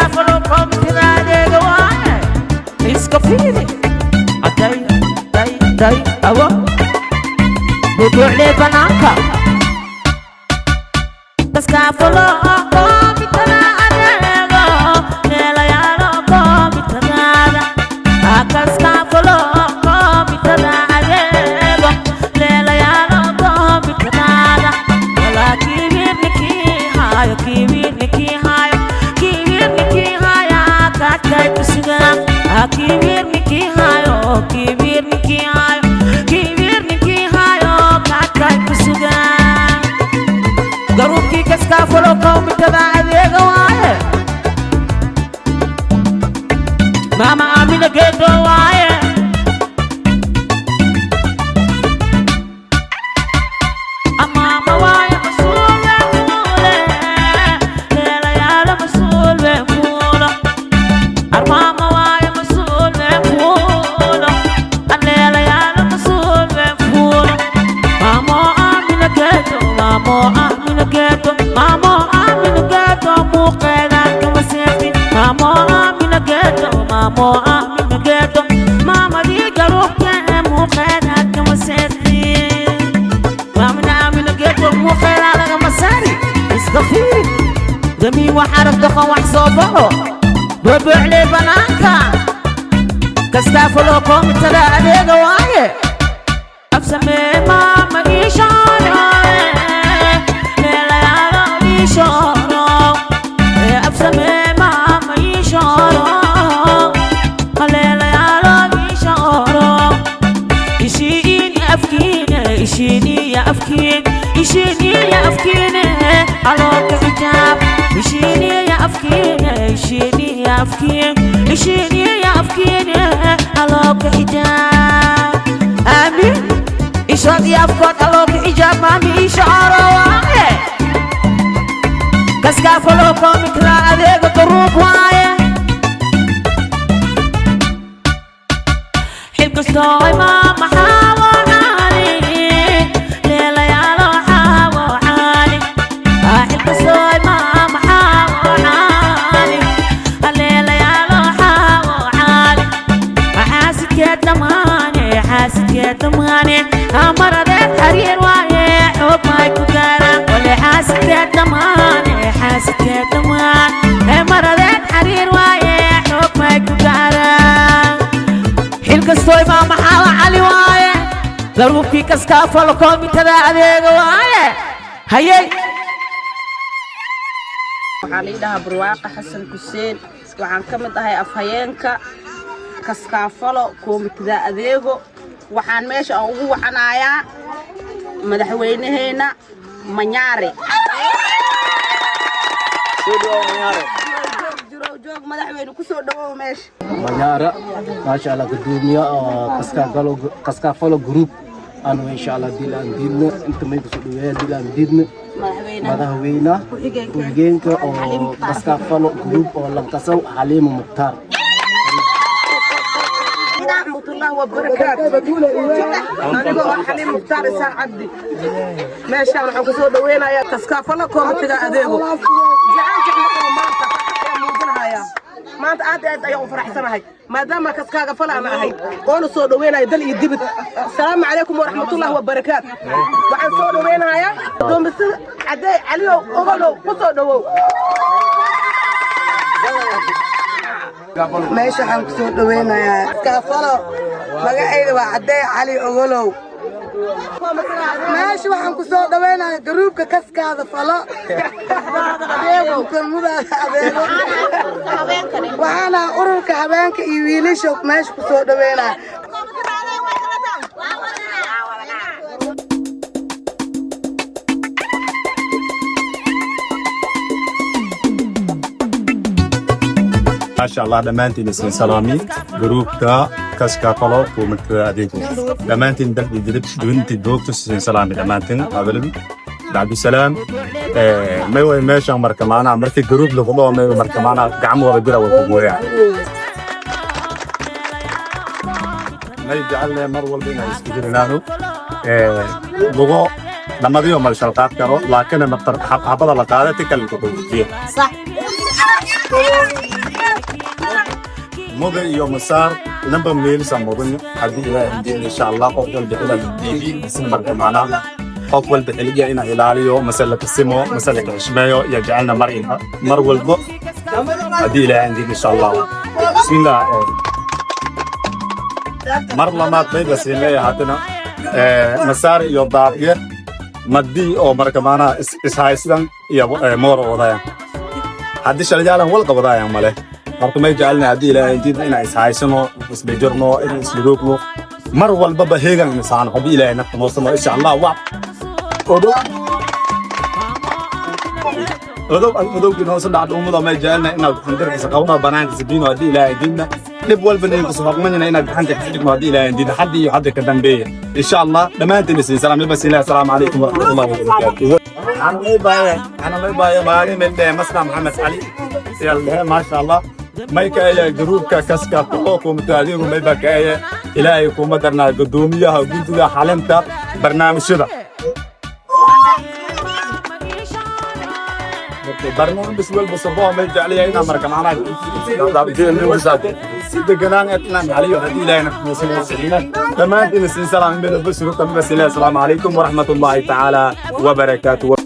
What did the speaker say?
Kaskaafalo koomikada adeega waaye. Iska fiiri. Aday, day, day, awo. Bubuuclee banaanka. Kaskaafalo koomikada adeego. Leelayaalo koomikadaada. Kaskaafalo koomikada adeego. Leelayaalo koomikadaada. Walaa kibir ninkii haayo, kibir ninkii haayo, kibir ninkii haaya, kaadkay ku sugaa. Kibir ninkii haayo, kibir ninkii haayo, kibir ninkii haayo, kaadkay ku sugaa. Garuubkii kaskaafalo koomikada adeega waaye. Maama Aamina Geedo waaye. Amaama waaye masuul weyn kuule. Leelayaalo masuul weyn kuulo. Armaama waaye masuul weyn kuulo. Leelayaalo masuul weyn kuulo. Maamo Aamina Geedo, Maamo Aamina Geedo, Maamo Aamina Geedo, muuqeeda kama seexin. Maamo Aamina Geedo, Maamo Aamina Geedo, maamadii garuubkee muuqeeda kama seexin. Maamina Aamina Geedo muuqeeda lagama saari. Iska fiiri. Damiin wax arag, doqon wax soo baxo. Bubuuclee banaanka. Kastaafaloo koomitada adeega waaye. Absamee maama iishaaro, leelayaalo iishaaro. Absamee maama iishaaro, leelayaalo iishaaro. Ishiini afkiine, ishiini ya afkiin, ishiini ya afkiine, alooka xijaab. Ishiini ya afkiine, ishiini ya afkiin, ishiini ya afkiine, alooka xijaab. Aamin. Ishood iyo afkood alooka xijaab, maami ishaaro waaye. Kaskaafaloo koomikada adeega garuub waaye. Xilkastoo maama xaawo caali, leelayaalo xaawo caali. Xilkastoo maama xaawo caali, leelayaalo xaawo caali. Xaasidkeed dhammaane, xaasidkeed dhammaane, maradeed xariir waaye, xoog may ku gaaraan. Wale xaasidkeed dhammaane, xaasidkeed dhammaan, maradeed xariir waaye, xoog may ku gaaraan. Xilkastoo maama xaawa cali waaye. Garuubkii kaskaafalo koomitada adeega waaye. Hayey. Waxaa la dhahaa Barwaaqa Xasan Xuseen. Waxaan ka mid ahay afhayeenka Kaskaafalo koomitada adeego. Waxaan meesha aan ugu wacanayaa madaxweynaheenna Manyaare. Joog joog, madaxweyne, kusoo dhawow meesha. Manyaara, maasha Allah, gudoomiye oo Kaskaafalo group anu, insha Allah dil aan diidna inta may kusoo dhaweeya dil aan diidna madaxweyne ku-xigeenka oo Kaskaafalo group oo lankasaw Xaliimo Mukhtaar. Raxmatullahi wabarakaatu. Anigoo ah Xaliim Mukhtaar Isaan Cabdi, meeshaan waxaan kusoo dhaweynayaa Kaskaafalo koomitiga adeego. Jecel jecel maanta ayaan muujinahayaa. Maanta aad iyo aad ayaan u faraxsanahay maadaama kaskaaga fala aan ahay oona soo dhaweynayo dal iyo dibid. Asalaamu calaykum waraxmatullahi wabarakaatu. Waxaan soo dhaweynayaa doomisada Cadey Caliyow Ogolow. Ku soo dhawow. Meesha waxaan ku soo dhaweynayaa Kaskaafalo. Magacayda waa Cadey Cali Ogolow. Meesha waxaan ku soo dhaweynayaa garuubka Kaskaada Falo Kulmudaada Adeego. Waxaana ururka habeenka iyo wiilasha meesha ku soo dhaweynaya. Maasha Allah, dhammaantiin isin salaami. Gruubka Kaskaafalo kuumadka adeego, dhammaantiin dalki dibad dibintii joogto isin salaami dhammaantiin. Abalin Cabdisalaam may way meeshan marka maanaa markii gruub lagu dhaho may marka maanaa gacmo wada jira way ku gooyaan. May jecelnahay mar walba inaan isku jirinaano lugo dhamadiyo malshalqaad karo, laakiin habada la qaada ti kale ku xoojiya. Muda iyo masaar namba meelisa mudan haddii Ilaahay diin, insha Allah. Qof walba xilal diibi marka macnaha qof walba xiliya inaa ilaaliyo, mase la kasimo, mase la xishmeeyo iyo jecelna mar walbo haddii Ilaahay diin, insha Allah. Bismillah. Mar labaad bayba siin leeyahay haddana masaar iyo daabye madii oo marka macnaha ishaysdan iyo moor wadayaan haddii shalayaalan wal qabadayaan male. Marka may jecelnahay haddii Ilaahay diidna inaan ishaysano, isbejirno, inaan isluroogno, mar walbaba heegan insaano haddii Ilaahay nafta noosano, insha Allah. Wax odow odow odowgii noosa dhacdo ummada may jecelnahay inaad gacantirkiisa qabno, banaanka sabiino haddii Ilaahay diidna. Dhib walba nin kusoo haqmanina inaad gacanta ka dhigno haddii Ilaahay diidna, hadda iyo hadda ka dambeeya, insha Allah. Dhammaantiin isin salaam ilba. Assalaamu calaykum waraxmatullahi wabarakaatu. Ana lay baaya maalin meel Masna Maxamed Cali yalla, maasha Allah. May ka aya gruubka kaska oo kumtaadigu may ba ka aya, Ilaahay kuma darnaa, gudoomiyaha guddiga xalinta barnaamijyada. Barnaamij walba saboo may jeclayaa inaan marka macnaha si deganaan inaan xaliyo haddii Ilaahayna dhammaantiin isin salaam meel walba sugo. Assalaamu calaykum waraxmatullaahi tacaala wabarakaatu.